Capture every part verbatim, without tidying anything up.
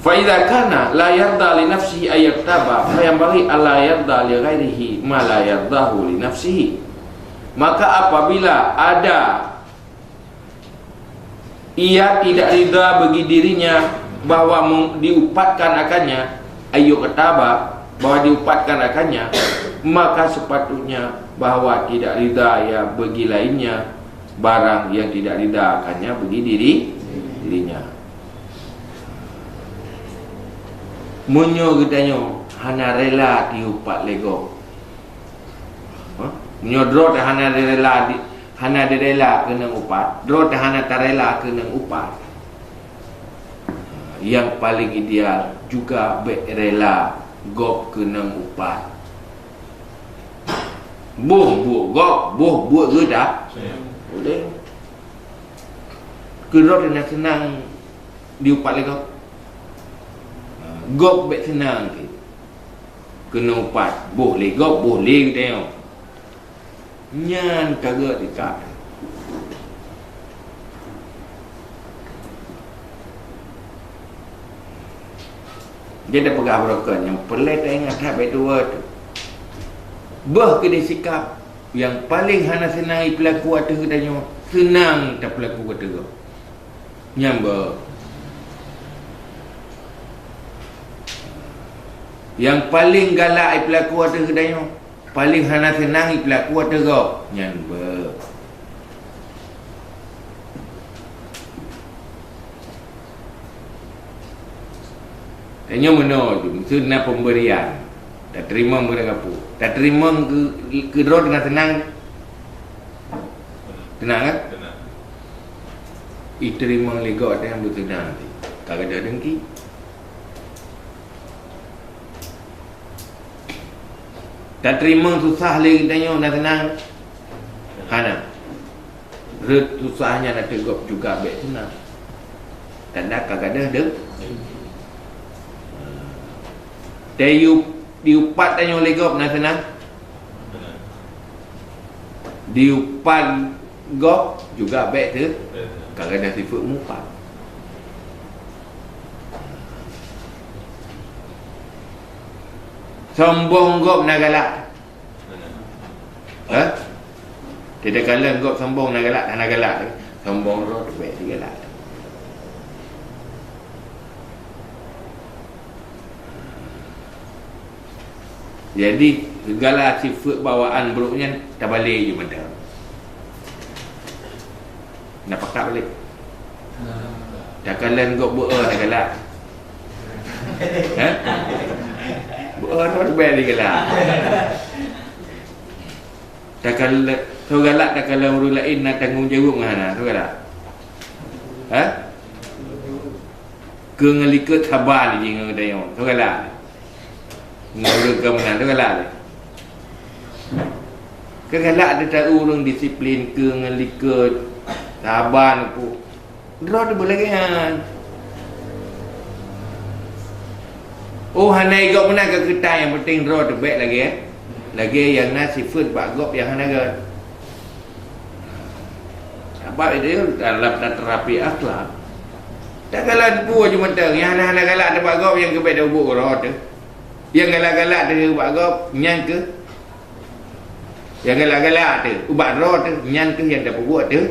Fa idza kana la yarda li nafsihi an yuktaba, fa yanbaghi an la yarda li ghairihi ma la yardahu li nafsihi. Maka apabila ada ia tidak ridha bagi dirinya bahwa meng-, diupatkan akannya, an yuktaba, bahwa diupatkan akannya, maka sepatutnya bahwa tidak ridha ia bagi lainnya barang yang tidak ridha akannya bagi diri, dirinya. Meunyoe geutanyoe hana rela diupat lé gob, ha? Meunyoe droe teuh hana direla di-, hana direla keuneuk upat, droe teuh hana tarela keuneuk upat, nyang paleng ideal juga bék rela gob keuneuk upat. Boh buet gob, boh buet geuda. Boleh. Keu droe teuh na seunang diupat lé gob. Gob bék seunang keu-, keuneuk upat. Boh lé gob, boh lé geutanyoe. Nyan ka geuh tingkat. Jadi peugah beurokon nyang peureulée taingat that bak dua tu. Beuh keudeh sikap nyang paleng hana seunang ipeulaku ateueh geutanyoe, seunang tapeulaku ateueh gob. Nyan beuh. Nyang paleng galak ipeulaku ateueh geutanyoe, paleng hana seunang ipeulaku ateueh gob. Nyan beuh. Tanyoe meunoe ju, meuseu na pemberian, tateurimong meureugapu. Tateurimong keu, keu droe teungoh seunang. Teunang, kan? Teunang. Iteurimong lé gob nyang beuteunang, ka gadôh deungki. Tateurimong susah lé geutanyoe na seunang? Hana. Rot susah nyan ateueh gob juga bék seunang. Tanda ka gadôh deuh. Teu-, diupat tanyoe lé gob na seunang? Diupat gob juga bék teu-, ka gadôh sifeuet mupat. Sombong gob na galak. Ha? Tidak kala gob sombong na galak, hana galak. Sombong droe teuh bék digalak. Jadi, segala sifeuet bawaan brok nyan tabalek ju mantong. Na pakat balek. Takalon gob beu-e tagalak. Ha? Beu-e rot bèk digalak. Takalon, soe galak takalon ureueng laén na tanggong jaweueb ngon hana, soe galak? Ha? Keu ngon likot saban jih ngon geutanyoe, soe galak? Ngon ureueng ka meunan, soe galak? Keu galak teuh ureueng disiplin keu ngon likot, saban pu. Droe teuh beu lagèe nyan. Oh, hana gob meunan ka keutai, nyang penting droe teuh bèk lagèe, lagèe nyang na sifeuet bak gob nyang hana göt. Sabab itu dalam terapi akhlak. Takalon peue ju mantong, nyang hana-hana galak teuh bak gob, nyang keuh bèk teuh ubak droe teuh. Nyang galak-galak teuh bak gob, nyan keuh. Nyang galak-galak teuh ubak droe teuh, nyan keuh nyang tapeubuet teuh.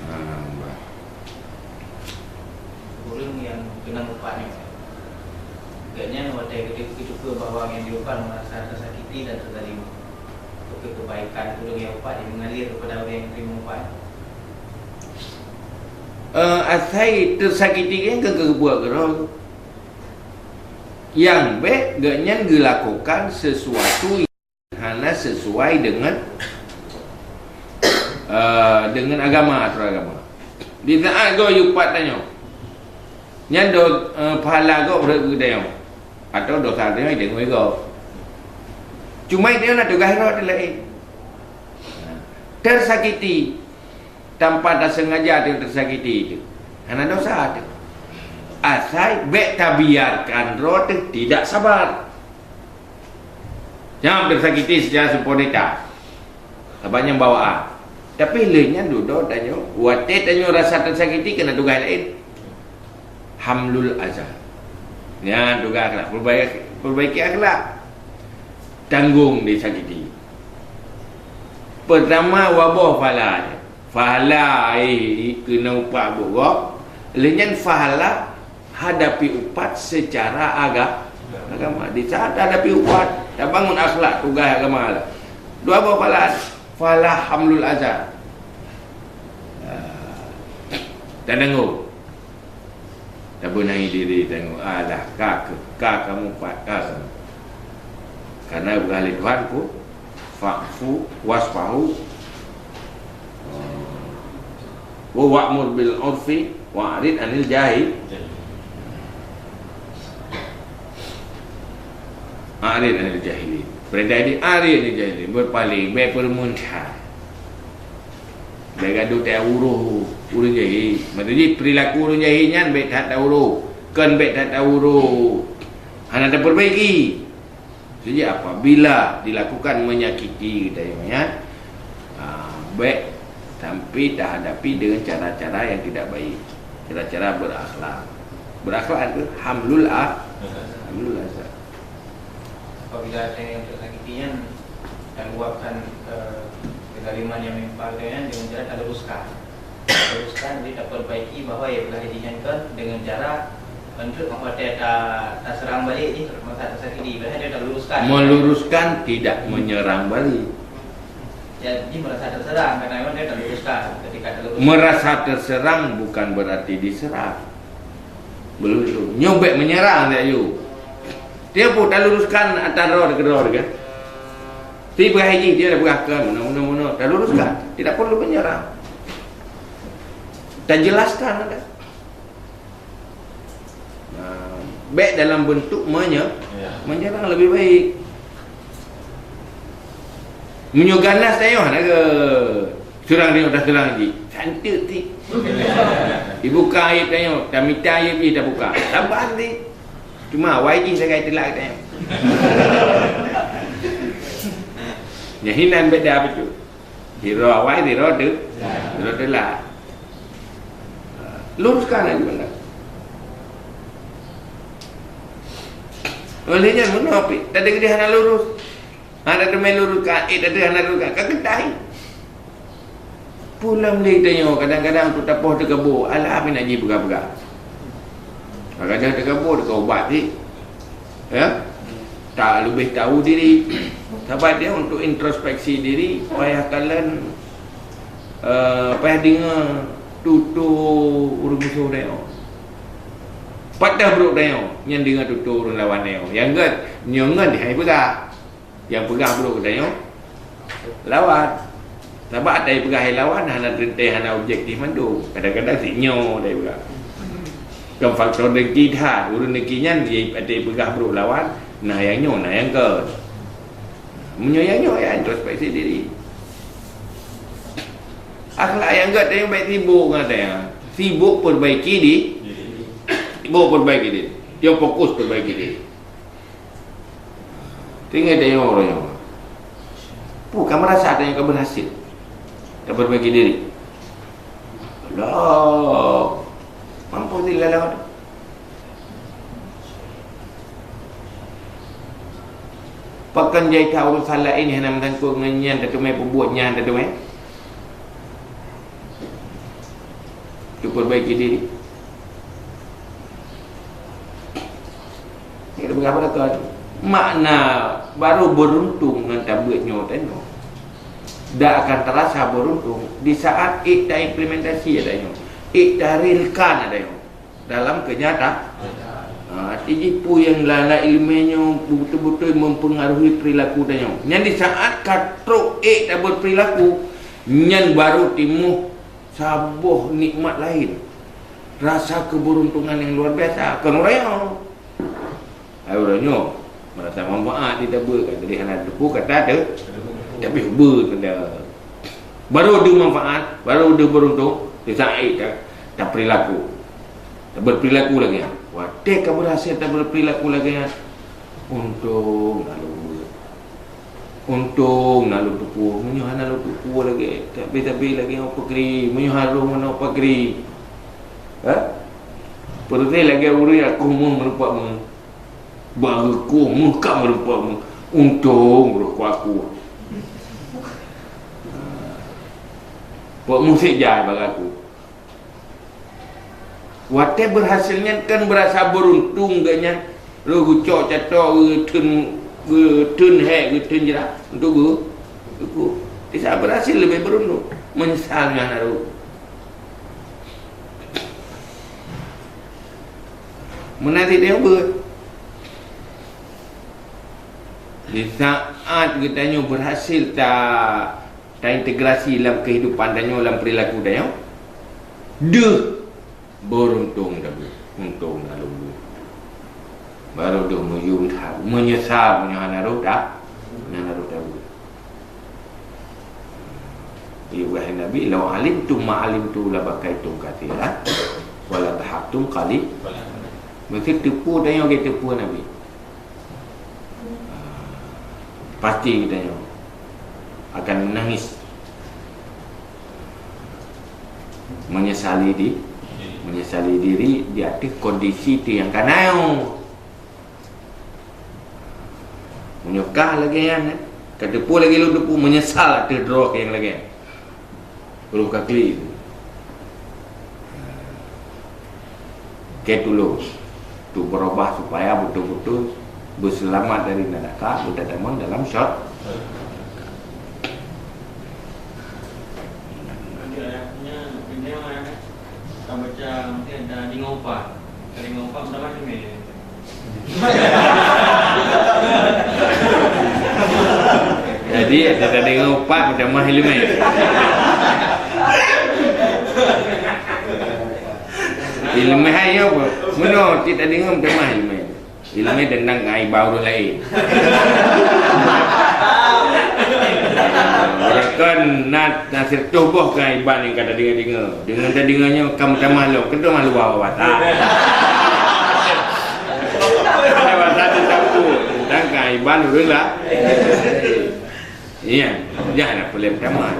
Ha, bah. Ureueng nyang keunong upat nyoe, gobnyan watèe geuteupeu bahwa nyang diupat meurasa teusakiti dan teuzalim. Bukon keubaikan ureueng nyang upat nyang meungalir keupada ureueng nyang teurimong upat. Eh, asai teusakiti nyan keu, keu buet keudroe. Nyang bèk gobnyan geulakukan sesuatu hana sesuai deungon, eh, deungon agama, atoran agama. Di saat gob upat tanyoe, nyan do-, eh, pahala gob rhot keu tanyoe, atau dosa tanyoe idong lé gob. Cuma tanyoe na tugaih rhot laén. Teusakiti, tanpa tasengaja teuh teusakiti teuh, hana dosa teuh. Asai bèk tabiarkan droe teuh tidak sabar. Nyang teusakiti secara spontan. Sabab nyan bawaan. Tapi lheueh nyan dudoe tanyoe, watée tanyoe rasa teusakiti, keunan tugaih laén. Hamlul aza. Nyan tugaih akhlak, perbaiki, perbaiki akhlak. Tanggong disakiti. Pertama, waboh pahala. Pahala, eh, keuneuk upat buet gob. Lheueh nyan pahala hadapi upat secara aga-, agama. Di saat hadapi upat, tabangun akhlak, tugaih agama lah. Dua boh pahala. Pahala hamlul aza. Ah, tanggong. Tabeunahi diri tanyoe, alah, ka keuh, ka kamoe pat, ka kamoe. Karena peugah lé Tuhan pun, "Fa'fu wasfahu, wa wa'mur bil urfi, wa'rid anil jahil." A'rid anil jahilin. Perintah ini, a'rid anil jahilin, berpaling, baik peureumeun that. Bèk gadoh teuuroe ureueng jahé. Maksud jih, perilaku ureueng jahé nyan bèk that teuuroe. Kon bèk that teuuroe. Hana tapeurbaiki. Maksud jih, apabila dilakukan menyakiti geutanyoe nyan, ha, bèk sampai tahadapi dengan cara-cara yang tidak baik. Cara-cara berakhlak. Berakhlak itu hamlul a-, hamlul azab. Apabila ada yang tersakiti nyan, dan luapkan, eh, kezaliman yang menimpa dia nyan dengan cara taluruskan. Taluruskan, jadi taperbaiki bahwa ya belah jih nyan kan dengan cara untuk meuhadé ta-, taserang balik jih masa tersakiti. Padahal dia taluruskan. Meluruskan, tidak menyerang balik. Ya, dia merasa terserang karena memang dia taluruskan. Ketika taluruskan. Merasa terserang bukan berarti diserang. Belum, belum. Nyoe bèk menyerang dak yue. Dia pun taluruskan antara droe deungon droe kan. Tapi peugah jih dia dah peugah kan, meunoe, meunoe, meunoe. Taluruskan. Tidak perlu menyerang. Tajelaskan ada. Nah, bèk dalam bentuk menye-, Ya. menyerang lebih baik. Meunyoe ganas tanyoe hana ke. Seurang tanyoe taseurang jih. Santeuk ti. Dibuka aib tanyoe, tamita aib jih tabuka. Saban ti. Cuma awai jih sagai teulak tanyoe. Nyan hinan beda beutôi. Sidroe awai, sidroe teu-, sidroe teulak. Luruskan laju anda. Oleh nyan meunoe pih, tadi geude hana lurus. Hana teumé luruskan, eh, tadi hana luruskan. Ka geutai. Pulang lé tanyoe, kadang-kadang tu tapoh teukeubô, alah, pih nak jipeugah-peugah. Kadang teukeubô, teuka ubat cit. Ya? Tak leubeh tahu diri. Saban dia untuk introspeksi diri, payah kalon, eh, payah deungoe tutoe ureueng musoh tanyoe. Pat dah brok tanyoe, nyan deungoe tutoe ureueng lawan tanyoe. Nyang gèt, nyoe ngon dihai peugah. Nyang peugah brok tanyoe lawan. Sabab ata peugah hai lawan hana teuntèe, hana objektif mandum. Kadang-kadang si nyoe ata peugah. Kon faktor dengki that, ureueng dengki nyan dia ata peugah brok lawan, nah nyang nyoe, nah nyang kon. Meunyoe nyang nyoe ya introspeksi diri. Akhlak nyang gèt tanyoe bèk sibuk ngon ata nyan. Sibuk perbaiki di-, sibuk perbaiki diri. Dia fokus perbaiki diri. Tinggai tanyoe uroe nyoe. Peue ka meurasa tanyoe ka berhasil? Ka perbaiki diri. Allah. Mampu dilalang tu. Pakon jai ka urusan laén hana meusangkot ngon nyan, tateumé peubuet nyan, tateumé. Cukup perbaiki diri. Kita peugah pada kon. Makna baru beruntung ngon tabeuet nyoe tanyoe. Dak akan terasa beruntung di saat ék taimplementasi ata nyoe, ék tarealkan ata nyoe dalam kenyataan. Ha, arti jih peue nyang lala ileumèe nyoe beutôi-beutôi mempengaruhi perilaku tanyoe. Nyan di saat ka trok ék tabeuet perilaku, nyan baru timbul saboh nikmat laén. Rasa keberuntungan yang luar biasa. Kon uroe nyoe. Hai uroe nyoe, meurasa manfaat di tabeuet ka, jadi hana teupeu kata teu, tapi hubert benda. Baru deuh manfaat, baru deuh beruntung, di saat ka, taperilaku. Taberperilaku lagèe nyan. Watèe ka berhasil taberperilaku lagèe nyan, untung lalu. Untông na lôn tupeue, meunyoe hana lôn tupeue lagèe, tapi-tapi lagèe ngon pakri, meunyoe harôh ngon pakri. Ha? Peureulèe lagèe ureueng nyang koh meuh meureumpok meuh. Bak geukoh meuh ka meureumpok meuh. Untông roh kuat-kuat. Pok meuh sejak bak aku. Watèe beurhasil nyan kan beurasa beuruntung geuh nyan. Lôn geucok catok, geutheun, geutheun hèk, geutheun jrah untuk geu-, geuku. Di saat beurhasil leubeh beuruntung. Meunyeusal nyan harôh. Meunan cit nyang beuet. Di saat geutanyoe beurhasil ta-, taintegrasi lam keuhidupan tanyoe, lam peurilaku tanyoe, deuh beuruntung tabeuet, untông na lôn beuet. Barô deuh meuyuem that, meunyeusal meunyoe hana rhot ta-, hana rhot tabeuet. Ibrahim Nabi, "Lau alimtum ma alimtu labakaitum katsiran, wala tahaktum qalil." Meusé teupeu tanyoe lagèe teupeu Nabi, pasti tanyoe akan menangis, menyesali di, menyesali diri di ateueh kondisi tu nyang ka na nyoe. Meunyoe ka lagèe nyan, eh, ka teupeu lagèe lôn teupeu, meunyeusal ateueh droe nyang lagèe nyan. Rôh ka klik. Keu tulông. Tu beurubah supaya beutôi-beutôi beuseulamat dari neuraka, beutatamong dalam syur-, Ka baca, mungkin ada lima upat. Ada lima upat, pertama tu, meh. Jadi, ada tadi dengan upat, macam mah ilmu. Ilmu hai apa? Meno, tidak dengar, macam mah ilmu. Ilmu tentang keaiban orang lain. Orang kan nak, nak sertuh boh keaiban yang kata dengar-dengar. Dengan tadi dengarnya, kamu tak malu. Kita malu bawa watak. Ada watak tu tak tahu. Tentang keaiban orang lah. Iya, jangan nak pelim tamat.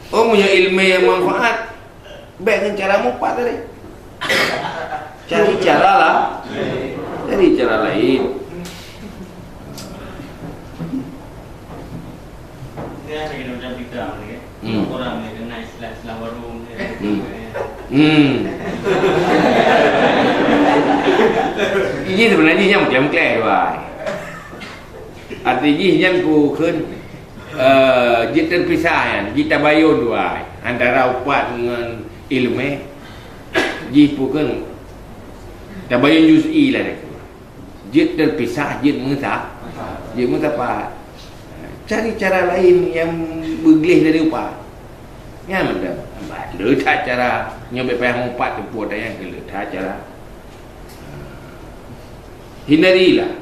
Oh, punya ilmu yang manfaat. Bèk ngon cara mupat tadi. Cari cara lah. Cari cara lain. Dia ada kena macam kita ni, kan? Hmm. Orang ni kena istilah-istilah baru ni. Hmm. Hmm. Ini sebenarnya yang mengklaim-mengklaim, wai. Arti jih nyan peue kheun, eh, jeuet teupisah nyan, jeuet tabayôn dua ai, antara upat ngon ileumèe. Jih peue kheun, tabayôn juz'i lah deungon. Jeuet teupisah, jeuet meusa-, jeuet meusapat. Cari cara laén nyang beugleh dari upat. Nyan mantong. Le that cara nyoe bèk payah meuupat teupeu, nyan keuh le that cara. Hindarilah.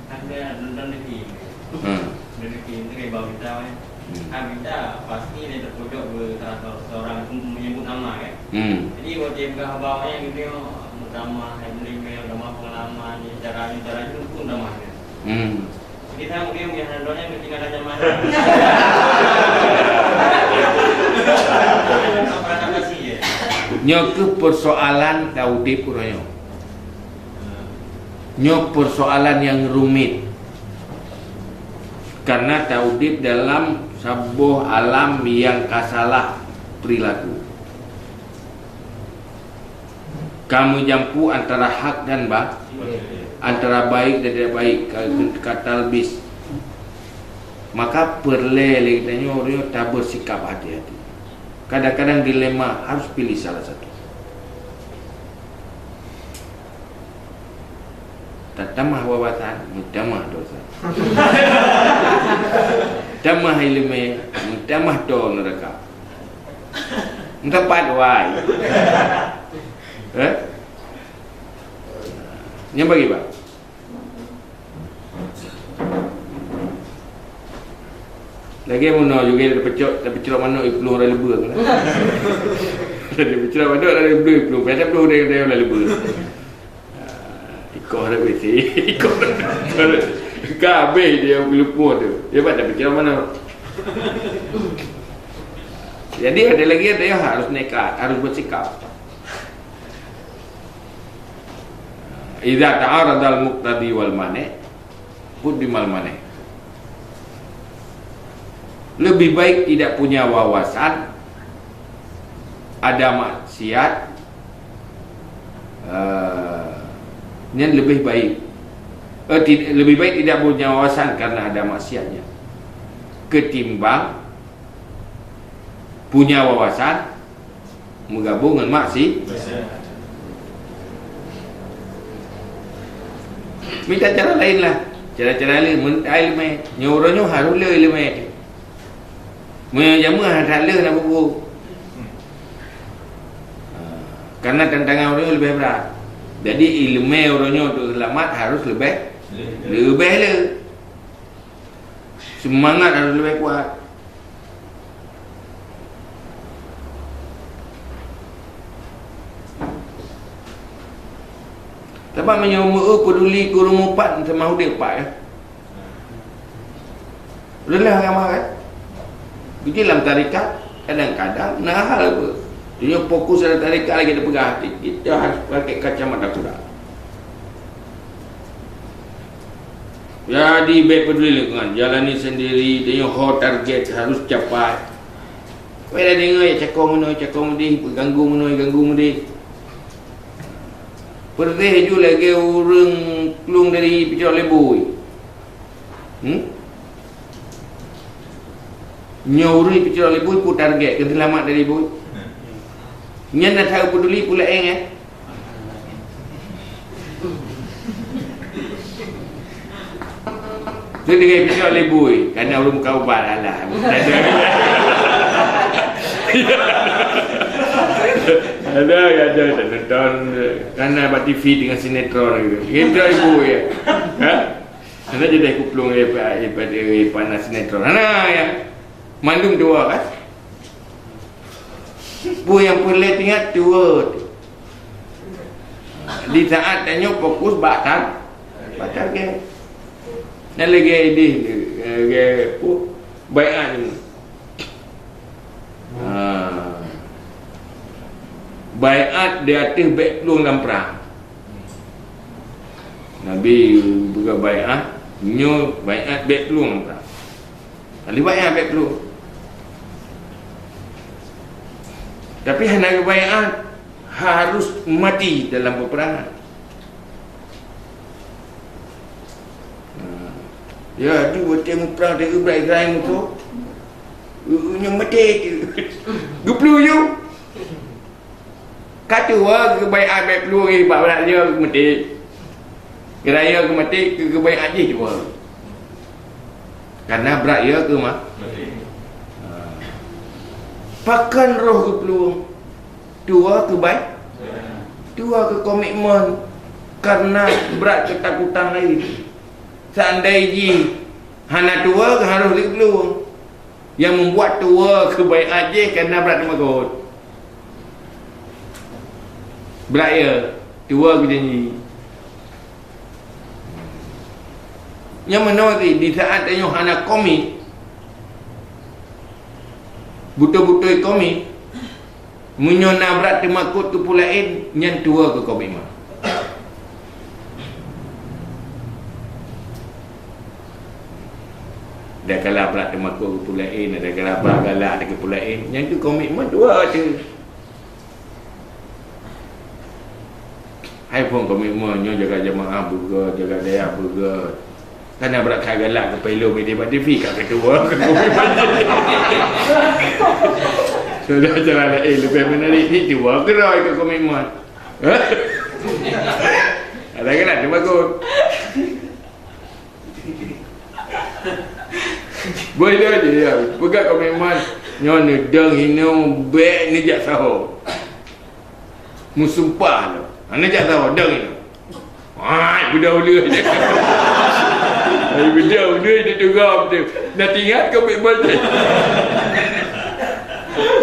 Ada nonton di film. Hmm. Dari film tu kayak bawa kita, kan? Hmm. Kan kita pasti dia terpojok ke salah satu orang itu menyebut nama, kan? Hmm. Jadi, waktu dia buka habarnya gitu, utama, handling, utama pengalaman, caranya, caranya itu utama, kan? Hmm. Jadi, saya mungkin punya handle-nya mungkin ada zaman. Apa adaptasi, ya? Nyoe keuh persoalan taudép uroe nyoe. Nyoe persoalan nyang rumit, karena taudép dalam saboh alam nyang ka salah perilaku. Ka meujampu antara hak dan ba-, antara baik dan tidak baik, ka, ka talbis. Maka peureulèe lé geutanyoe ureueng tabersikap hati-hati. Kadang-kadang dilema harus pilih salah satu. Tatamah wawasan, meutamah dosa. Tamah ileumèe, meutamah toe neuraka. Meutamah doai. Eh? Nyang bagi, Pak? Lagèe meunoe juga tapeucok, tapeucok manok iplueng orang leubeh. Tapeucok manok orang leubeh iplueng, biasa puluh orang, orang leubeh. Ah, Kau harap besi. Kau harap. Ka habéh dia geuluput tu. Dia buat tapi kira mana? Jadi ada lagi ada yang harus nekat, harus bersikap. Idza ta'aradal muqtadi wal mani, quddimal mani. Lebih baik tidak punya wawasan, ada maksiat, eh, nyan lebih baik. Eh, ti-, lebih baik tidak punya wawasan karena ada maksiatnya, ketimbang punya wawasan meugabong ngon maksi-, mita cara laén lah. Cara-cara laén, mun iéleumé, nyoe uroe nyoe harôh le iéleumé teuh. Meunyoe jameun hana le na bubu. Ha, karena tantangan uroe nyoe leubeh brat. Jadi iéleumé uroe nyoe untuk seulamat harôh leubeh, leubeh le. Seumangat harôh leubeh kuat. Sabab meunyoe meu-eu peuduli keu ureuëng meupat, seumah udeb pat, ya. Lelah ramah, kan? Jadi lam tarekat, kadang-kadang na hal apa. Meunyoe fokus dalam tarekat lagi dipeugah hati, kita harus pakai kacamata kuda. Jadi, bék peduli lingkungan, jalani sendiri, tanyoe ho target harus capai. Wéh, dah deungoe, ya, cakong meunoe, cakong meudeh, ganggu meunoe, ganggu meudeh. Peureulée ju lagée ureuëng plueng dari Peucok Libui. Hmm? Nyoe ureuëng Peucok Libui peue target, keu seulamat dari bui. Nyan na that peuduli peue laén, eh? Tu dengan Peucok Libui, karena ureuëng kau bal alah. Ada, ada, ada nonton, karena bak T V dengan sinetron gitu. Gitu ibu ya. Ha? Hana jadi kuplueng, eh, pa-, eh, pa-, eh, panas sinetron. Hana, ya. Mandum dua, kan? Peue nyang peureulée teuingat, dua tu. Di saat tanyoe fokus bak tar-, bak target. Dan lagi ideh, eh, lagi, peue, baiat ni. Ha. Baiat di ateueh bék plueng lam prang. Nabi peugah baiat, nyoe baiat bék plueng lam prang. Ahli baiat bék plueng. Tapi hana baiat harus mati dalam peperangan. Ha. Ya, tu watée muprang teuh brat Ibrahim tu. Nyoe maté tu. Geuplueng yue. Ka tuwoe keu baiat bék plueng bak brat yue keu maté. Keu raya keu maté keu, keu baiat jih tuwoe. Karena brat yue keu ma-, maté. Ha. Pakon roh geuplueng? Tuwoe keu bai-, tuwoe keu komitmen. Karena brat keutakutan laén. Seandai jih hana tuwoe, harôh geuplueng. Nyang membuat tuwoe keu baiat jih karena brat teumakot. Brat yue, tuwoe keu janji. Nyang meunoe di, di saat tanyoe hana komit, beutôi-beutôi komit, meunyoe na brat teumakot keu peue laén, nyan tuwoe keu komitmen. Dah kalah brat teumakot keu peue laén, dah kalah brat galak keu peue laén, nyan keu komitmen tuwoe teuh. Hai phon komitmen nyoe jaga jamaah beugöt, jaga dayah beugöt. Kana brat that galak keu Pailom ideh bak T V ka keu tuwoe keu komitmen. Sudah cara laén leubeh menarik ni tuwoe keu droe keu komitmen. Ada galak tu bagus. Boh ilôn jih, ya. Peugah komitmen, nyoe neudong hinoe bék neujak saho. Meusumpah lom. Hana jak saho, dong hinoe. Hai, beudôh ulèe. Hai, beudôh ulèe, dia teuga beutôi. Dah teuingat komitmen jih.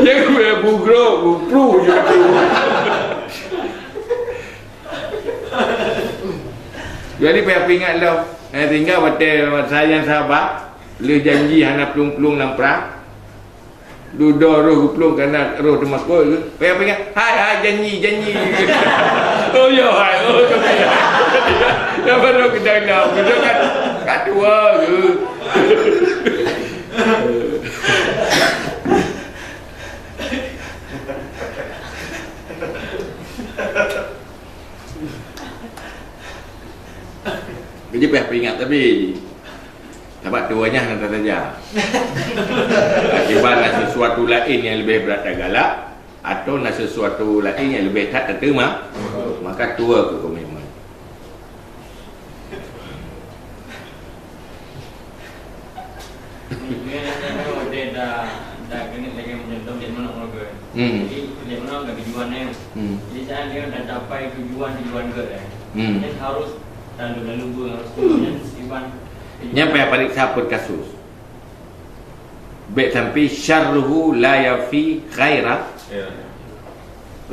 Dia keu bugroe, bupru je beutôi. Jadi payah peuingat lom. Eh, sehingga watèe masa nyang sahabat, lheueh janji hana plueng-plueng lam prang, dudoe roh geuplueng kana roh teumakot, payah peuingat, "Hai, hai, janji, janji." "Oh, ya, hai. Oh, tapi ya." Dah baru kita kenal. Kita kan, kan tua ke. Jadi payah peuingat tapi, sabab tuwö nyan hana tataja. Akibat na sesuatu laén nyang leubeh brat tagalak, atau na sesuatu laén nyang leubeh that tateuma, maka tuwö keu komitmen. Dia dah, dah kena lagi macam tu, dia mana orang ke. Hmm. Jadi, dia mana dah tujuan dia. Hmm. Jadi, saat dia dah capai tujuan, tujuan ke dia. Hmm. Dia harus lalu, lalu ber, harus kemudian iban. Nyan payah paréksa per kasus. Bèk sampai syarruhu la yafi khaira. Ya.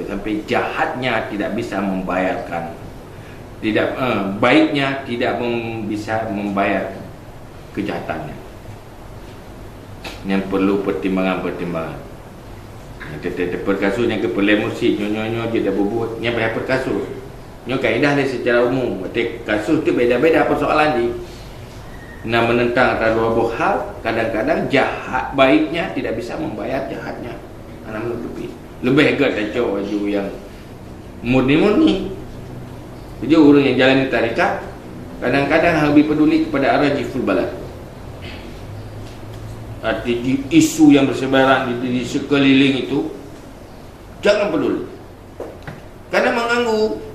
Sampai jahatnya tidak bisa membayarkan, tidak, eh, baiknya tidak mem-, bisa membayar kejahatannya. Nyan perlu pertimbangan-pertimbangan. Nyan teuh, teuh, teuh, perkasus nyang keupeulée meusi nyoe, nyoe, nyoe jeuet tabubuet, nyan payah perkasus. Nyoe kaedah lé secara umum. Berarti kasus tu beda-beda persoalan jih. Na menentang antara dua boh hal, kadang-kadang jahat baiknya tidak bisa membayar jahatnya. Hana menutupi. Leubeh gét tacok laju nyang murni-murni. Jadi ureuëng nyang jalani tarekat, kadang-kadang hana lebih peduli kepada ar-rajiful balad. Arti ji-, isu yang bersebaran di, di sekeliling itu, jangan peduli. Karena mengganggu.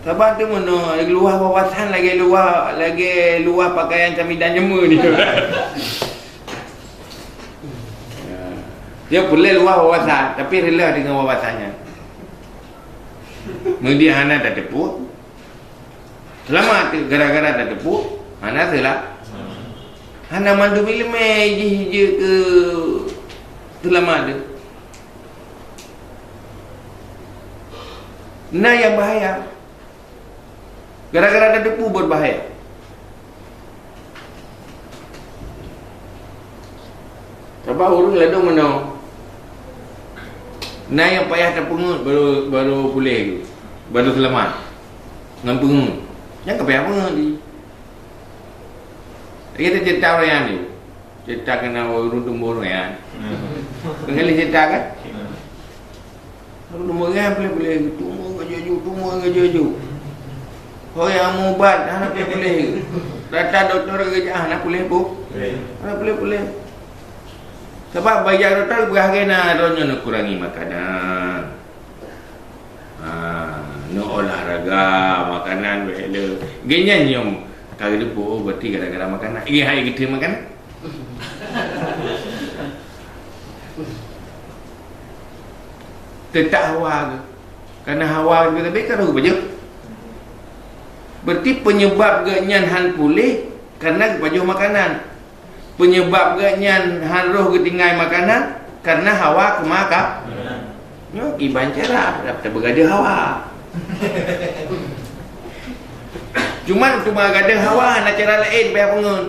Saban tu meunoe, luwah wawasan lagée luwah, lagée luwah pakaian camilan jeumeu ni. Ya. Dia boleh luwah wawasan, tapi rela dengan wawasannya. Meunyoe hana tateupeue, seulamat tu gara-gara tateupeue, hana seula-, hana mandum ileumé jih jeuet keu seulamat tu. Na nyang bahaya. Gara-gara tateupeue buet bahaya. Sabab ureuëng ladôm meunoe. Na nyang payah tapeungeuet baru, baru puléh, baru seulamat. Ngon peungeuet. Nyang ka payah peungeuet jih. Lagée cerita ureuëng nyan ni. Cerita keunan ureuëng tumbôh ureuëng nyan. Hmm. Pernah cerita kan? Hmm. Ureuëng tumbôh ureuëng nyan puléh-puléh, tumbôh ngon jaju, tumbôh ngon jaju. Ho nyang mubat hana puléh-puléh. Datang dokto geujak hana puléh pun. Puléh. Hana puléh-puléh. Sabab bak jak dokto peugah lagée na, droeneuh neukurangi makanan. Ha, neuolahraga, makanan bèk le. Geuhnyan nyoe ka geuteupeue, oh, berarti gara-gara makanan. Iya, hai geutem makanan. Teutap hawa geuh. Karena hawa geuh tapi ka roh pajoh. Berarti penyebab geuhnyan han puléh karena geupajoh makanan. Penyebab geuhnyan han roh geutinggai makanan karena hawa keumaka. Nyoe kiban cara, tabeugadoh hawa. Cuman teuma gadoh hawa hana cara laén payah peungon.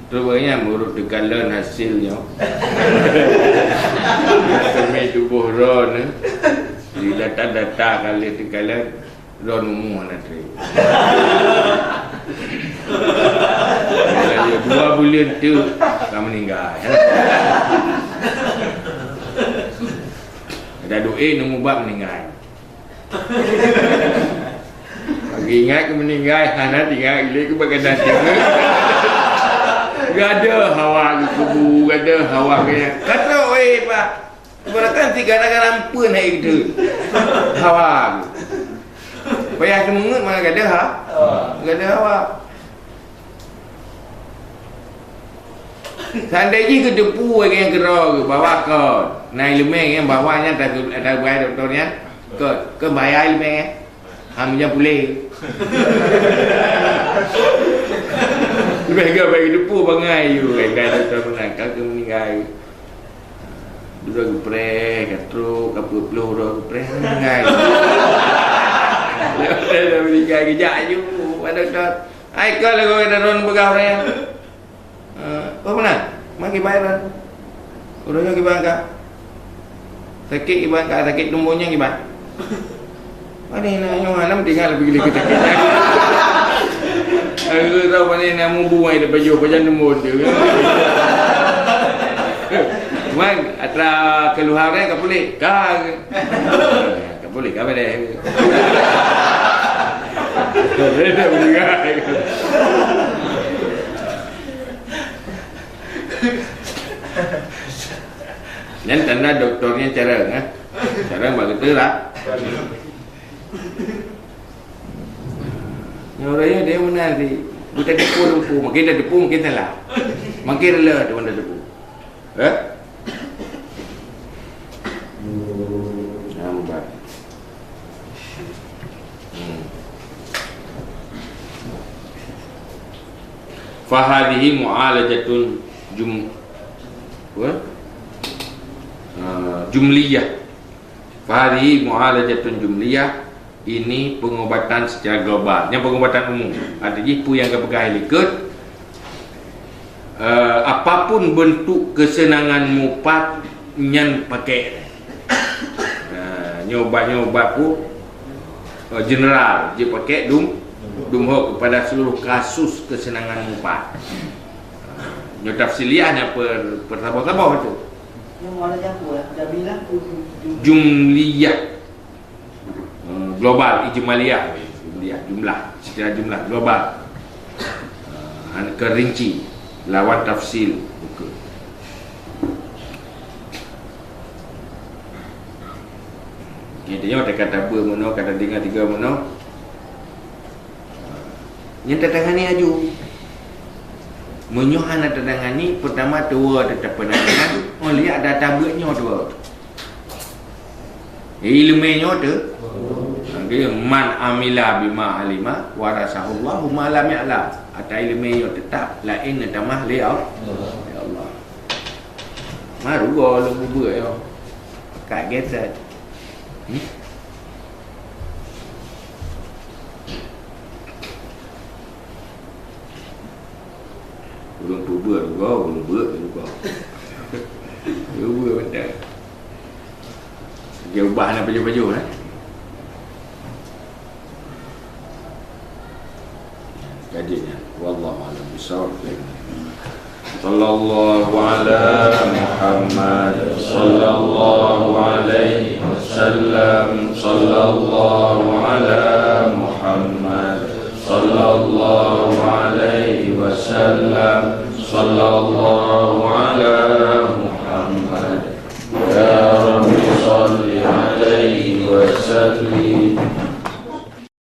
Rupanya meureuet teukalon hasil nyoe. Kami tuboh droeneuh. Di data-data kali teukalon. Droeneuh umu hana trép. Dua buleuen teuk ka meuninggai. Ada duek nunggu bak meuninggai. Lagi ingat keu meuninggai, hana tinggai lé keu bagadan teuk. Gadoh hawa keu kubu, gadoh hawa keu nyan. Ka trok wéh, Pak. Ibaratkan si gara-gara ampeuen hai geudeue. Hawa. Payah seumeungeut maka gadoh ha? Gadoh hawa. Seandai jih geuteupeue nyang keudroe geuh bahwa kon, na ileumé nyang bahwa nyan ta-, ta-, bahwa dokto nyan, kon, kon bahaya ileumé nyan. Ham nyang puléh. Leubeh gét bak geuteupeue bangai yue, kai-kai dokto meunan, ka keu meuninggai. Dua geupreh, ka trok, ka peuet ploh dua geupreh, meuninggai. Lewat dari Amerika geujak aju, Pak Doktor. Hai, ka lagoe droen peugah ureueng nyan. Eh, peue meunan? Ma kiban droen. Uroe nyoe kiban ka. Sakét kiban ka, sakét tumbông nyan kiban. Pane na nyoe hana meutinggai leubeh lé sakét. Aku tahu pane na mubuai leubeh jauh pajan tumbông tu. Man, atra keluhan ka puléh. Ka. Ka boleh, ka boleh. Boleh dah mendengar. Nyan tanda doktor nyan carông, eh. Carông bak geuteura. Nyoe ureueng nyoe dia meunan si. Buta depu, depu. Makin dah depu, makin salah. Makin rela tu dah depu. Eh? Nambat. Hmm. Fahadhihi mu'alajatun jum-, apa? Ah, jumliyah. Fahadhihi mu'alajatun jumliyah. Ini pengobatan secara global. Nyan pengobatan umum. Arti jih peue nyang geupeugah likot, eh, apapun bentuk kesenangan mupat nyan pakai. Nah, nyoe ubat, nyoe ubat peue, eh, general, jeuet pakai dum, dum ho kepada seluruh kasus kesenangan mupat. Nyoe tafsiliah nyan per, persaboh-saboh tu. Jumliyah. Eh, global, ijmaliyah, jumlah, jumlah, secara jumlah, global. Eh, han keu rinci, lawan tafsil, buku. Nyan tanyoe ka tabeue meunoe, ka tadeungoe tiga meunoe. Nyan tatangani aju. Meunyoe hana tatangani, peurtama tuwoe teutap peunanganan, oh, liak data beuet nyoe tuwoe. Ileumé nyoe teu, lagi, "Man amila bima alima, warasahullahu ma lam ya'lam." Ata ileumé nyoe teutap, laén neutamah lé Allah. Ya Allah. Maru goe lôn bubuet nyoe. Ka geset. Hmm? Ulôn peubuet rugoe, ulôn beuet rugoe. Peubuet mantong. Dia ubah na baju-baju, eh. Jadi nyan, wallahu a'lam bissawab. Sallallahu ala Muhammad, sallallahu alaihi wasallam, sallallahu ala Muhammad, sallallahu alaihi wasallam, sallallahu ala Muhammad. Ya Rabbi, salli alaihi wa sallim.